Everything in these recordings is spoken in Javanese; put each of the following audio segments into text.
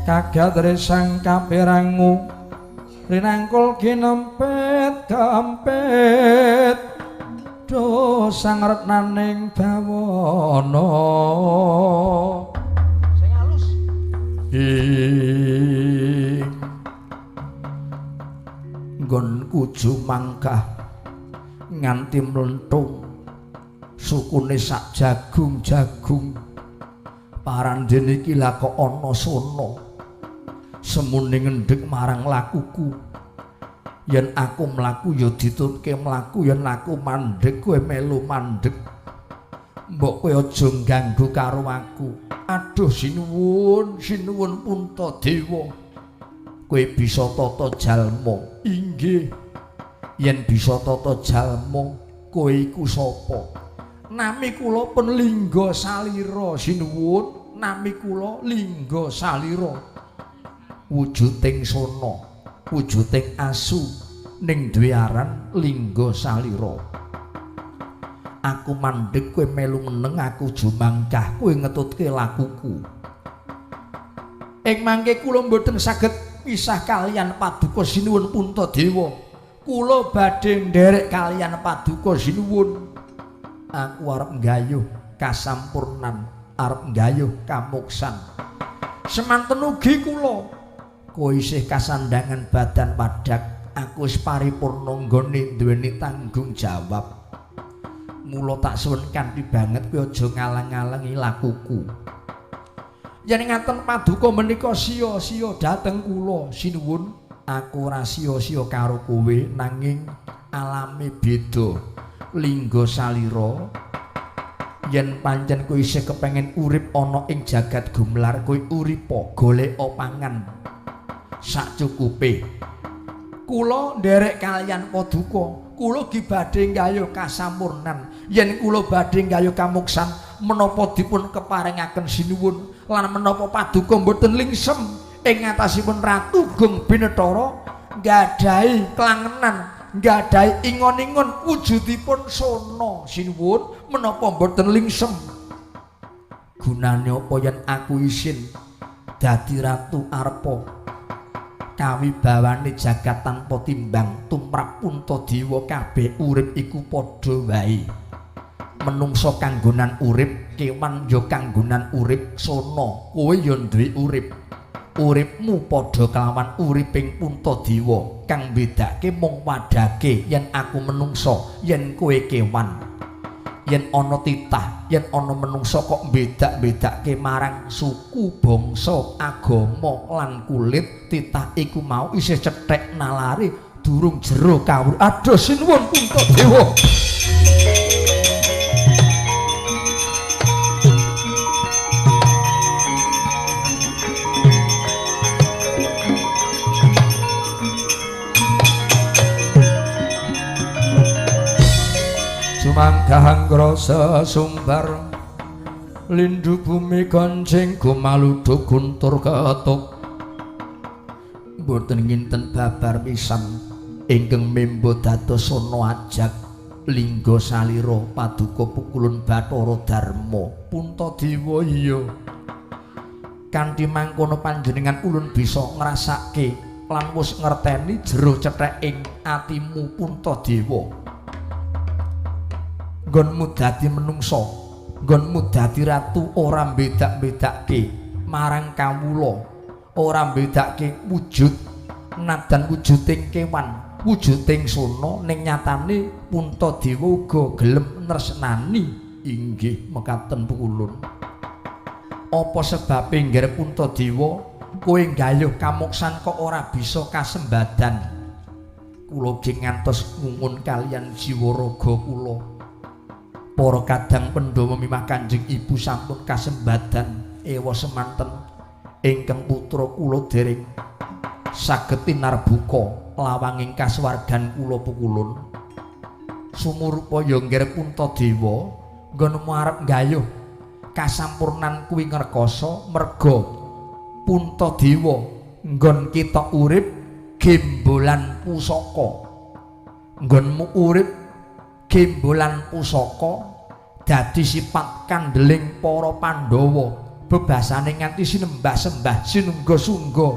Kagat resang kaperangu rinangkul kinempit kempit do sang retnaning bawana sing alus ing nggonku jumangkah nganti mlentung sukune sak jagung-jagung parandene iki lha kok ana sono semune ngendhek marang lakuku. Yen aku mlaku ya ditutke mlaku, yen aku mandhek kowe melu mandhek. Mbok kowe aja ngganggu karo aku. Aduh sinuwun, sinuwun Puntadewa. Kowe bisa tata jalma. Inggih. Yen bisa tata jalma, kowe iku sapa? Nami kula pun Lingga Salira, sinuwun. Nami kula Lingga Salira. Wujuding sona, wujuding asu ning duwe aran Lingga Salira. Aku mandhek kowe melu meneng, aku jumangkah kowe ngetutke lakuku. Ing mangke kula mboten saged pisah kaliyan paduka sinuwun Puntadewa. Kula badhe nderek kaliyan paduka sinuwun. Aku arep nggayuh kasampurnan, arep nggayuh kamuksan. Semanten ugi kula. Kowe isih kasandangan badan padak, aku wis paripurna nggone duweni tanggung jawab. Mula tak suwun kanthi banget kowe aja ngalang-alangi lakuku. Yen ngaten paduka menika sia-sia dhateng kula, sinuwun. Aku ora sia-sia karo kowe nanging alame beda. Lingga Salira, yen pancen kowe isih kepengin urip ana ing jagat gumlar, kowe uripa goleka pangan sacukupe. Kula nderek kaliyan paduka, kula ugi badhe nggayuh kasampurnan. Yen kula badhe nggayuh kamuksan, menapa dipun keparengaken sinuwun lan menapa paduka mboten lingsem ing ngatasipun Ratu Gung Binethara nggadahi klangenan, nggadahi ingon-ingon wujudipun sona. Sinuwun, menapa mboten lingsem? Gunane apa yen aku isin dadi ratu arpa kawibawane jagat tanpa timbang tumrap Puntadewa kabeh urip iku padha wae. Menungsa kanggonan urip, kewan ya kanggonan urip, sona kowe ya duwe urip. Uripmu padha kelawan uriping Puntadewa, kang mbedake mung wadhake yen aku menungsa, yen kowe kewan. Yen ana titah, yen ana menungsa kok mbedak-bedake marang suku, bangsa, agama lan kulit, titah iku mau isih cethek nalare durung jero kawruh. Aduh sinuwun Puntadewa. Jumangkah ngrasa sumbar lindu bumi goncing gumaluduk guntur ketuk. Mboten nginten babar pisan ingkang membo dados sono ajak Lingga Salira paduka pukulun Bathara Darma. Puntadewa iya. Kanthi mangkono panjenengan ulun bisa ngrasake lan wis ngerteni jero cetheking atimu Puntadewa. Nggonmu dadi menungsa, nggonmu dadi ratu ora mbedak-bedake marang kawula, ora mbedake wujud nadan wujuding kewan, wujuding sona, ning nyatane Puntadewa uga gelem nresnani. Inggih mekaten pukulun. Apa sebabe ngger Puntadewa kowe nggayuh kamuksan kok ora bisa kasembadan? Kula ugi ngantos ngungun kaliyan jiwa raga kula. Para kadang Pandhawa mimah Kanjeng Ibu sampun kasembadan ewa semanten ingkang putra kula dereng saged tinarbuka lawanging kasuwargan kula pukulun. Sumurupa ya ngger Puntadewa nggonmu arep nggayuh kasampurnan kuwi ngrekasa merga Puntadewa nggon kita urip gembolan pusaka. Nggonmu urip gembolan pusaka dadi sifat kandeling para Pandhawa. Bebasane nganti sinembah-sembah sinungga-sungga.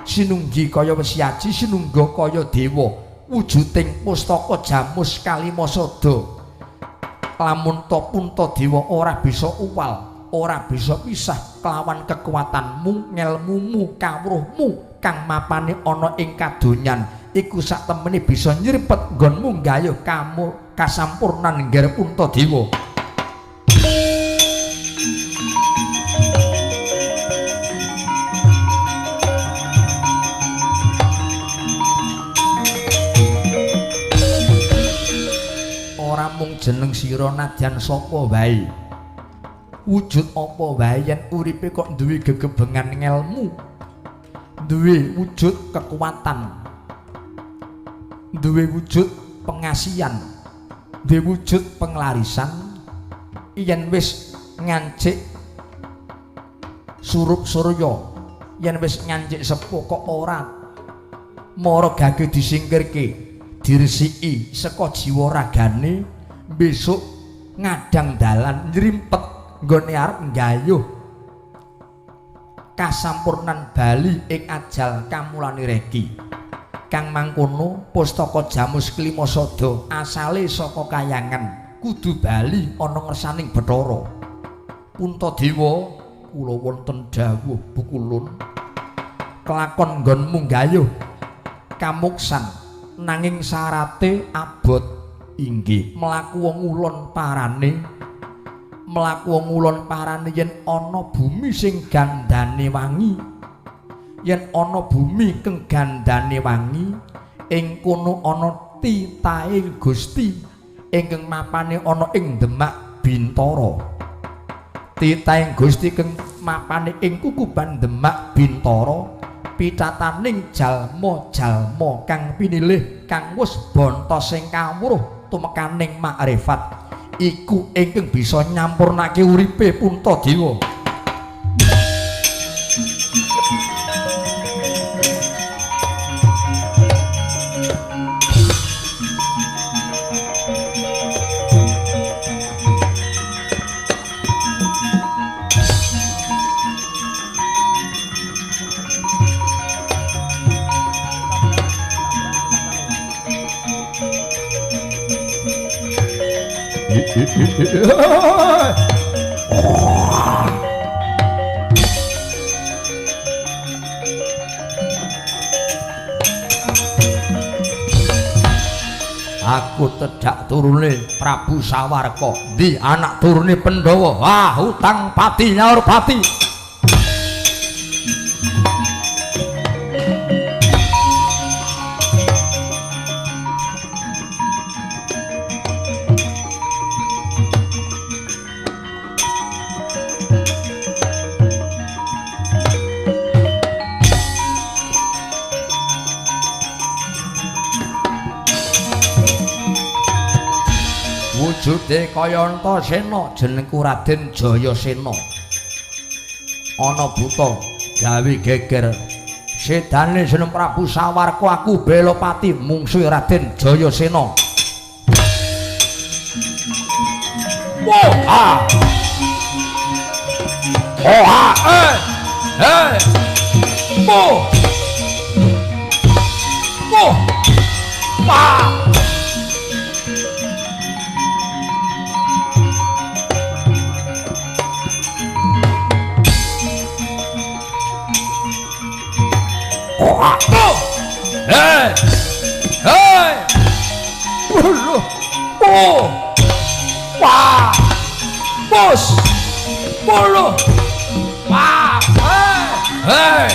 Sinunggi kaya wesiaji, sinungga kaya dewa. Wujuding pustaka Jamus Kalimasada. Lamun ta Puntadewa ora bisa uwal, ora bisa pisah kelawan kekuatanmu, ngelmumu, kawruhmu kang mapane ana ing kadonyan iku sak temene bisa nyripet nggonmu nggayuh kamu kasampurnan ngger Puntadewa. Ora mung jeneng sira nadyan sapa wae, wujud apa wae yen uripe kok duwe gegebengan ngelmu, duwe wujud kekuatan, duwe wujud pengasihan, duwe wujud penglarisan, yen wis ngancik surup surya, yen wis ngancik sepuh kok ora mara gage disingkirke, diresiki saka jiwa ragane, besok ngadang dalan nyrimpet nggone arep nggayuh kasampurnan bali ing ajal kamulane reki. Kang mangkono pustaka Jamus Klimasada asale saka kayangan kudu bali ana ngersaning Bathara. Puntadewa, kula wonten dawuh Bukulun, kelakon nggonmu nggayuh kamuksan nanging syarate abot. Inggih, mlaku ngulon parane, mlaku ngulon parane yen ana bumi sing gandane wangi, yen ana bumi kang gandane wangi ing kono ana titahe Gusti ingkang mapane ana ing Demak Bintara. Titahe Gusti kang mapane ing kukuban Demak Bintara pitataning jalma-jalma kang pinilih kang wis bontos sing kawruh tumekaning makrifat iku ingkang bisa nyampurnake uripe Puntadewa. Aku tedak turune Prabu Sawarka, ndi anak turune Pandhawa. Wah, utang pati nyaur pati. Wujude kaya Antasena, jenengku Raden Jayasena. Ana buta gawe geger. Sedane jeneng Prabu Sawarka, aku Belopati mungsuhe Raden Jayasena. Wah! Ah! Oh ha! Eh! Eh! Mo! Mo! Pa! Hey! Hey! Oh! Wah! Bos! Bolo! Wah! Hey! Hey!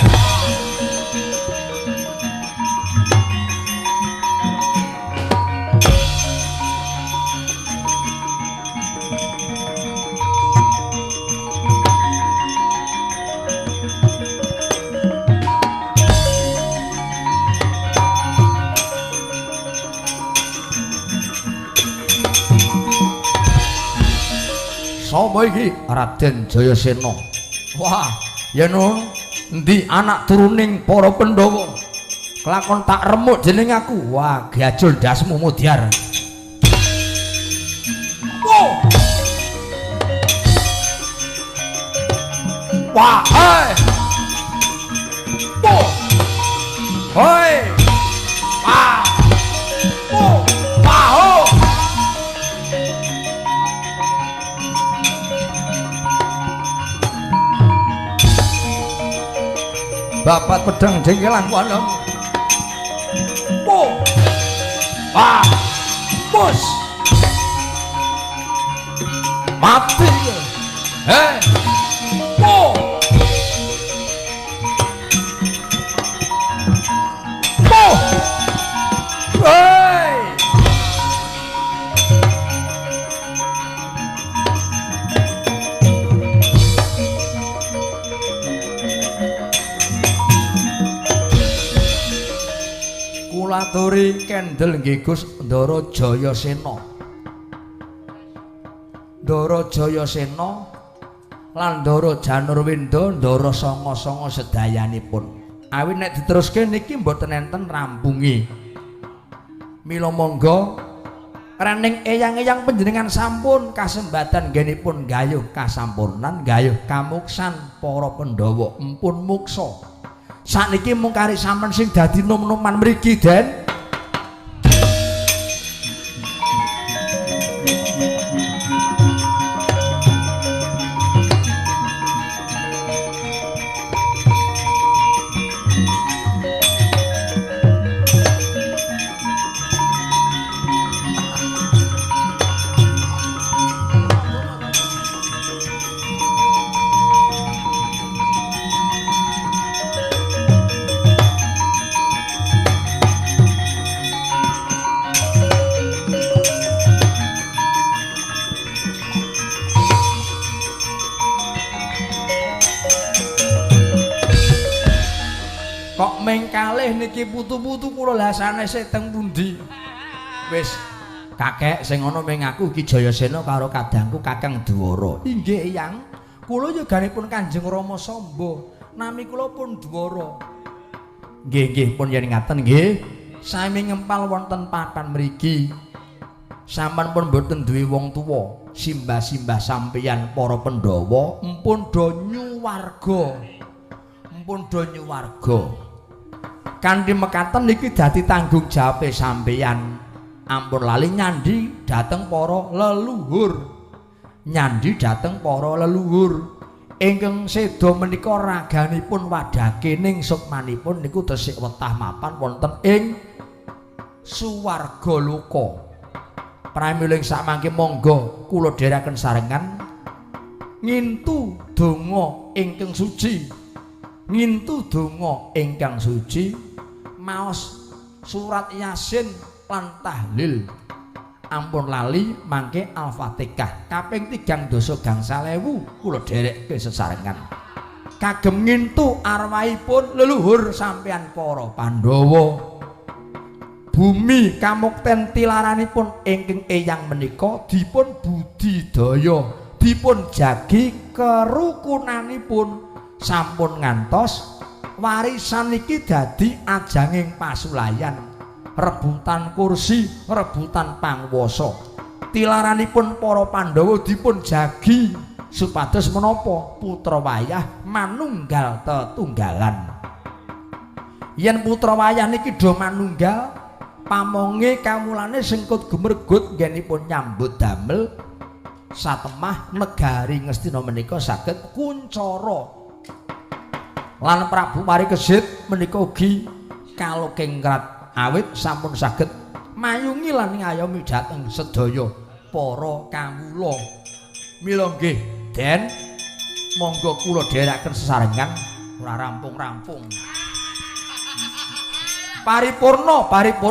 Sapa iki? Raden Jayasena. Wah, yen endi anak turuning para Pandhawa? Kelakon tak remuk jeneng aku. Wah, gajul ndasmu mudyar. Wow. Pa, hei. Po. Hoi. Pa. Po. Pa ho. Bapat pedang jengkelan wanem. Po. Pa. Bos. Mati. Hei. Po. Po. Hei. Kula aturi kendel nggih Gus Ndara Jayasena. Ndara Jayasena lan Ndara Janurwenda Ndara sanga-sanga sedayanipun. Awit nek diteruske niki mboten enten rampunge. Mila monggo rening eyang-eyang panjenengan sampun kasembatan nggenipun gayuh kasampurnan, gayuh kamuksan para Pandhawa empun muksa. Sakniki mung kari sampean sing dadi nom-noman mriki, Den. Kok ming kalih niki putu-putu kula lah sanese teng pundi? Wis kakek sing ana ming aku Ki Jayasena karo kadangku Kakang Dwara. Inggih Eyang, kula yoganipun Kanjeng Rama Samba. Nami kula pun Dwara. Nggih nggih pun yen ngaten nggih. Sami ngempal wonten papan mriki. Sampeyan pun mboten duwe wong tuwa, simbah-simbah sampeyan para Pandhawa empun do nyuwarga. Empun do nyuwarga. Kanthi mekaten niki dadi tanggung jawabe sampeyan. Ampun lali nyandi dhateng para leluhur. Nyandi dhateng para leluhur. Ingkang seda menika raganipun wadhake ning sukmanipun niku tesih wetah mapan wonten ing suwarga loka. Pramila ing sakmangke monggo kula dherekaken sarengan ngintu donga ingkang suci. Ngintu donga ingkang suci maos surat Yasin lan tahlil. Ampun lali mangke Al-Fatihah kaping 3 dasa gangsal ewu kula dherekke sesarengan kagem ngintu arwahipun leluhur sampeyan para Pandhawa. Bumi kamukten tilaranipun ingkang eyang menika dipun budidaya, dipun jagi kerukunanipun. Sampun ngantos warisan iki dadi ajanging pasulayan, rebutan kursi, rebutan pangwasa. Tilaranipun para Pandhawa dipun jagi supados menapa putra wayah manunggal tetunggalan. Yen putra wayah niki do manunggal, pamonge kawulane sengkut gumergut nggenipun nyambut damel satemah negari Ngastina menika saged kuncara. Lan Prabu Parikesit menika ugi kalokengkrat awit sampun saged mayungi lan ngayomi dhateng sedaya para kawula. Mila nggih, Den, monggo kula dherekaken sesarengan ora rampung-rampung. Paripurna, paripurna.